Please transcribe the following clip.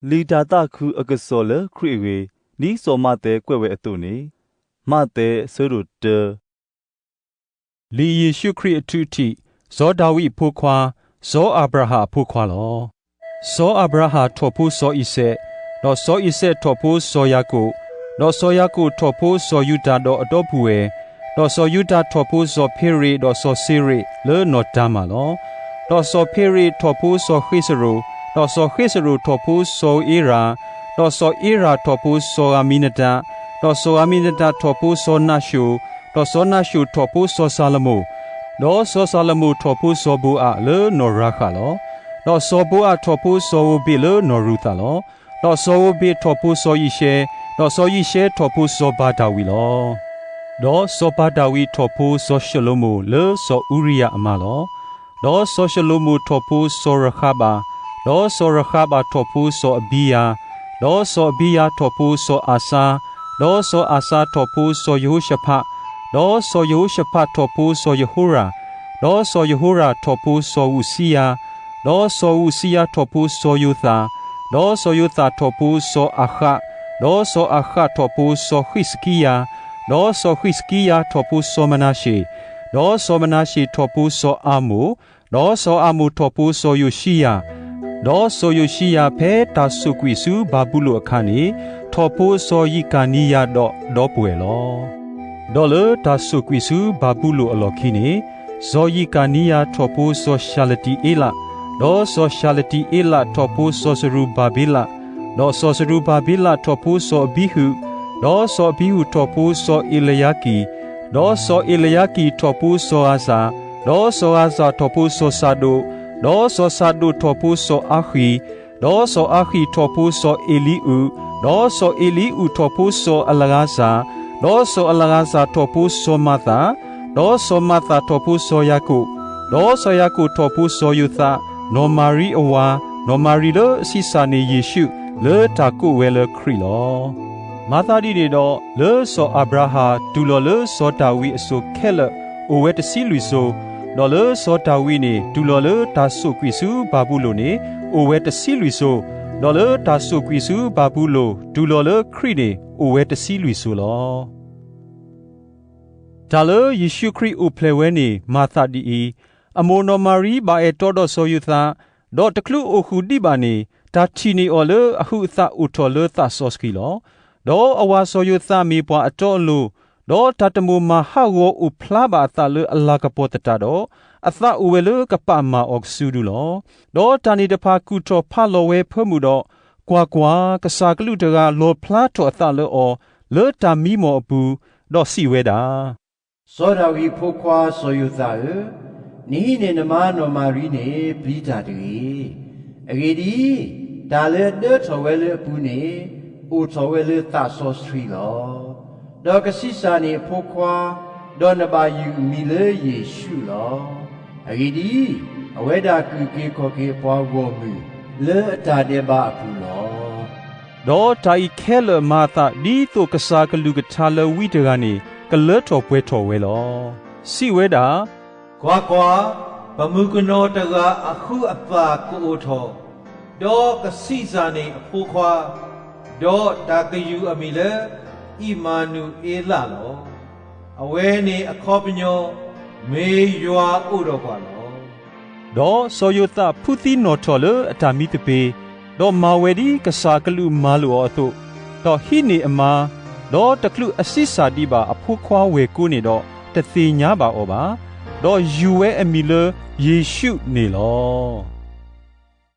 လံာ်တၢ်သးခုအကစီၣ်လၢခရံာ်အဂ့ၢ်, ဒ်စီၤမးသဲကွဲးဝဲအသိးန့ၣ်, မးသဲ အဆၢဒိၣ်တၢ လံာ်ယ့ၣ်ၡူးခရံာ်အထုးထံး, စီၤဒၤဝံးအဖိခွါ, စီၤအၤဘြၤဟၣ်အဖိခွါလီၤ. စီၤအၤဘြၤဟၣ်ထီၣ်ဖိစီၤအံၤစဲး, ဒီးစီၤအံၤစဲးထီၣ်ဖိစီၤယၤကိာ်, ဒီးစီၤယၤကိာ်ထီၣ်ဖိစီၤယူတၤဒီးအဒီပုၢ်ဝဲၢ်, ဒီးစီၤယူတၤထီၣ်ဖိစီၤဖ့ရ့းဒီးစီၤစ့ရ့းလၢနီၢ်တၤမၢ်လီၤ. ဒီးစီၤဖ့ရ့းထီၣ်ဖိစီၤဃ့ၡရိၣ်, ဒီးစီၤဃ့ၡရိၣ်ထီၣ်ဖိစီၤဧ့ရၤ, ဒီးစီၤဧ့ရၤထီၣ်ဖိစီၤဧမံနဒၤ, ဒီးစီၤဧမံနဒၤထီၣ်ဖိစီၤနၤၡိၣ်, ဒီးစီၤနၤၡိၣ်ထီၣ်ဖိစီၤၡၤလမိၣ်, ဒီးစီၤၡၤလမိၣ်ထီၣ်ဖိစီၤဘိအးလၢနီၢ်ရၤဃးလီၤ. ဒီးစီၤဘိအးထီၣ်ဖိစီၤဧိၤဘ့းလၢနီၢ်ရူၤသးလီၤ. ဒီးစီၤဧိၤဘ့းထီၣ်ဖိစီၤယံၡဲ, ဒီးစီၤယံၡဲထီၣ်ဖိစီၤဘၤဒၤဝံးလီၤ. ဒီးစီၤဘၤဒၤဝံးထီၣ်ဖိစီၤၡလိၤမိၣ်လၢစီၤအူရံယၤအမါလီၤ. ဒီးစီၤၡလိၤမိၣ်ထီၣ်ဖိစီၤရဃါဘး, ဒီးစီၤရဃါဘးထီၣ်ဖိစီၤအဘံယၤ, ဒီးစီၤအဘံယၤထီၣ်ဖိစီၤအၤစါ, ဒီးစီၤအၤစါထီၣ်ဖိစီၤယဟိၡဖး, ဒီးစီၤယဟိၡဖးထီၣ်ဖိစီၤယဟိရၤ, ဒီးစီၤယဟိရၤထီၣ်ဖိစီၤဧူးစံယၤ, ဒီးစီၤဧူးစံယၤထီၣ်ဖိစီၤယိၤသး, ဒီးစီၤယိၤသးထီၣ်ဖိစီၤအၤဃး, ဒီးစီၤအၤဃးထီၣ်ဖိစီၤဃံးစကံယၤ, ဒီးစီၤဃံးစကံယၤထီၣ်ဖိစီၤမနၤရှ့း, ဒီးစီၤမနၤရှ့းထီၣ်ဖိစီၤအၤမိၣ်, ဒီးစီၤအၤမိၣ်ထီၣ်ဖိစီၤယိၤၡံယၤ, ဒီးစီၤယိၤၡံယၤဖဲတၢ်ဆိၣ်ကွံာ်ဆူဘၤဘူလိၣ်အခါန့ၣ်, ထီၣ်ဖိစီၤယံးကၤနံယၤဒီးဒီပုၢ်ဝဲၢ်လီၤ. ဒီးလၢတၢ်ဆိၣ်ကွံာ်ဆူဘၤဘူလိၣ်အလီၢ်ခံန့ၣ်, စီၤယံးကၤနံယၤထီၣ်ဖိစီၤၡၤလတံအ့လး, ဒီးစီၤၡၤလတံအ့လးထီၣ်ဖိစီၤစရူၤဘၤဘ့လး, ဒီးစီၤစရူၤဘၤဘ့လးထီၣ်ဖိစီၤအဘံဟုး, ဒီးစီၤအဘံဟုးထီၣ်ဖိစီၤအ့လယါကံၣ်, ဒီးစီၤအ့လယါကံၣ်ထီၣ်ဖိစီၤဧၤစၤ, ဒီးစီၤဧၤစၤထီၣ်ဖိစီၤစၤဒိး, ဒီးစီၤစၤဒိးထီၣ်ဖိစီၤအါဃံၣ်, ဒီးစီၤအါဃံၣ်ထီၣ်ဖိစီၤအ့လံအူး, ဒီးစီၤအ့လံအူးထီၣ်ဖိစီၤအလၤဧၤစၤ, ဒီးစီၤအလၤဧၤစၤထီၣ်ဖိစီၤမၤသး, ဒီးစီၤမၤသးထီၣ်ဖိစီၤယၤကိာ်, ဒီးစီၤယၤကိာ်ထီၣ်ဖိစီၤယိၤသး, နီၢ်မၤရံအဝၤ, နီၢ်မၤရံလၢအဆံးစၢ်န့ၢ်ယ့ၣ်ၡူး လၢတၢ်ကိးဝဲလၢခရံာ်လီၤ. မၤသးဒ်န့ၣ်ဒီး, လၢစီၤအၤဘြၤဟၣ်တူၢ်လီၤလၢစီၤဒၤဝံးအစိၤခဲလၢာ် အိၣ်ဝဲတဆံလွံၢ်စိၤ, ဒီးလၢစီၤဒၤဝံးန့ၣ် တူၢ်လီၤလၢတၢ်ဆိၣ်ကွံာ်ဆူဘၤဘူလိၣ်န့ၣ် အိၣ်ဝဲတဆံလွံၢ်စိၤ, ဒီးလၢတၢ်ဆိၣ်ကွံာ်ဆူဘၤဘူလိၣ် တူၢ်လီၤလၢခရံာ်န့ၣ် အိၣ်ဝဲတဆံလွံၢ်စိၤလီၤ. တၢ်လၢယ့ၣ်ၡူးခရံာ်အိၣ်ဖျဲၣ်ဝဲန့ၣ် မၤသးဒ်အံၤ, အမိၢ်နီၢ်မၤရံဘၣ်အဲၣ်တီဒီးစီၤယိၤသး, ဒီးတချုးအိၣ်ဃုာ်ဒံးဘၣ်န့ၣ် တၢ်ထံၣ်န့ၢ်အီၤလၢအဟုးအသးအိၣ်ထီၣ်လၢသးစီဆှံလီၤ. ဒီးအဝၤစီၤယိၤသးမ့ၢ်ပှၤအတီအလိၤ, ဒီးတၢ်တမိၣ်မၤဟးဂီၤအိၣ်ဖျါဘၣ်အသးလၢအလၤကပီၤသတးဒီး, အသးအိၣ်ဝဲလၢကပာ်မၢ်အီၤကစုဒုလီၤ. ဒီးတၢ်န့ၣ်တဖၣ်ကူၣ်ထီၣ်ဖးလီၤဝဲဖၢမုၢ်ဒီး, ကွၢ်ကွၢ်, ကစၢ်ကလူးတဂၤလီၣ်ဖျါထီၣ်အသးလၢအီၤ လၢတၢ်မံမီၢ်အပူၤ, ဒီးစံးဝဲဒၣ်, စီၤဒၤဝံးအဖိခွါစီၤယိၤသးဧၢ, နဟံးန့ၢ်နမါနီၢ်မၤရံန့ၣ်ပျံၤတၢ်တဂ့ၤ. အဂ့ၢ်ဒ်အံၤ, တၢ်လၢအဒၢထီၣ်ဝဲလၢအပူၤန့ၣ် အိၣ်ထီၣ်ဝဲလၢသးစီဆှံလီၤ. ဒီးကဆံးစၢ်န့ၢ်အဖိခွါ, ဒီးနဘၣ်ယုၢ်အမံၤလၢယ့ၣ်ၡူးလီၤ. အဂ့ၢ်ဒ်အံၤ, အဝဲဒၣ်ကအိၣ်က့ၤခီၣ်က့ၤအပှၤဂီၢ်မုၢ်လၢအတၢ်ဒဲးဘးအပူၤလီၤ. ဒီးတၢ်အံၤခဲလၢာ်မၤအသးဒ်သိးကစၢ်အကလုၢ်ကထါလၢဝံတဂၤန့ၣ် ကလၢထီၣ်ပှဲၤထီၣ်ဝဲလီၤ. စံးဝဲဒၣ်, ကွၢ်ကွၢ်, ပမုၣ်ကနီၤတဂၤအဟုးအသးကအိၣ်ထီၣ်, ဒီးကဆံးစၢ်န့ၢ်အဖိခွါ, ဒီးတၢ်ကယုၢ်အမံၤလၢ အံၣ်မၤနူၤအ့လးလီၤ. အဝဲန့ၣ်အခီပညီ, မ့ၢ်ယွၤအိၣ်ဒီးပှၤလီၤ. ဒီးစီၤယိၤသးဖုသံနီၣ်ထီၣ်လၢအတၢ်မံသပ့ၤ, ဒီးမၤဝဲဒ်ကစၢ်အကလူးမၤလိာ်အီၤအသိး, ဒီးဟံးန့ၢ်အမါ, ဒီးတချုးအဆံးစၢ်ဒံးဘၣ်အဖိခွါဝဲၢ်ကိန့ၣ်ဒီး, တသ့ၣ်ညါဘၣ်အီၤဘၣ်. ဒီးယုၢ်ဝဲအမံၤလၢယ့ၣ်ၡူးန့ၣ်လီၤ.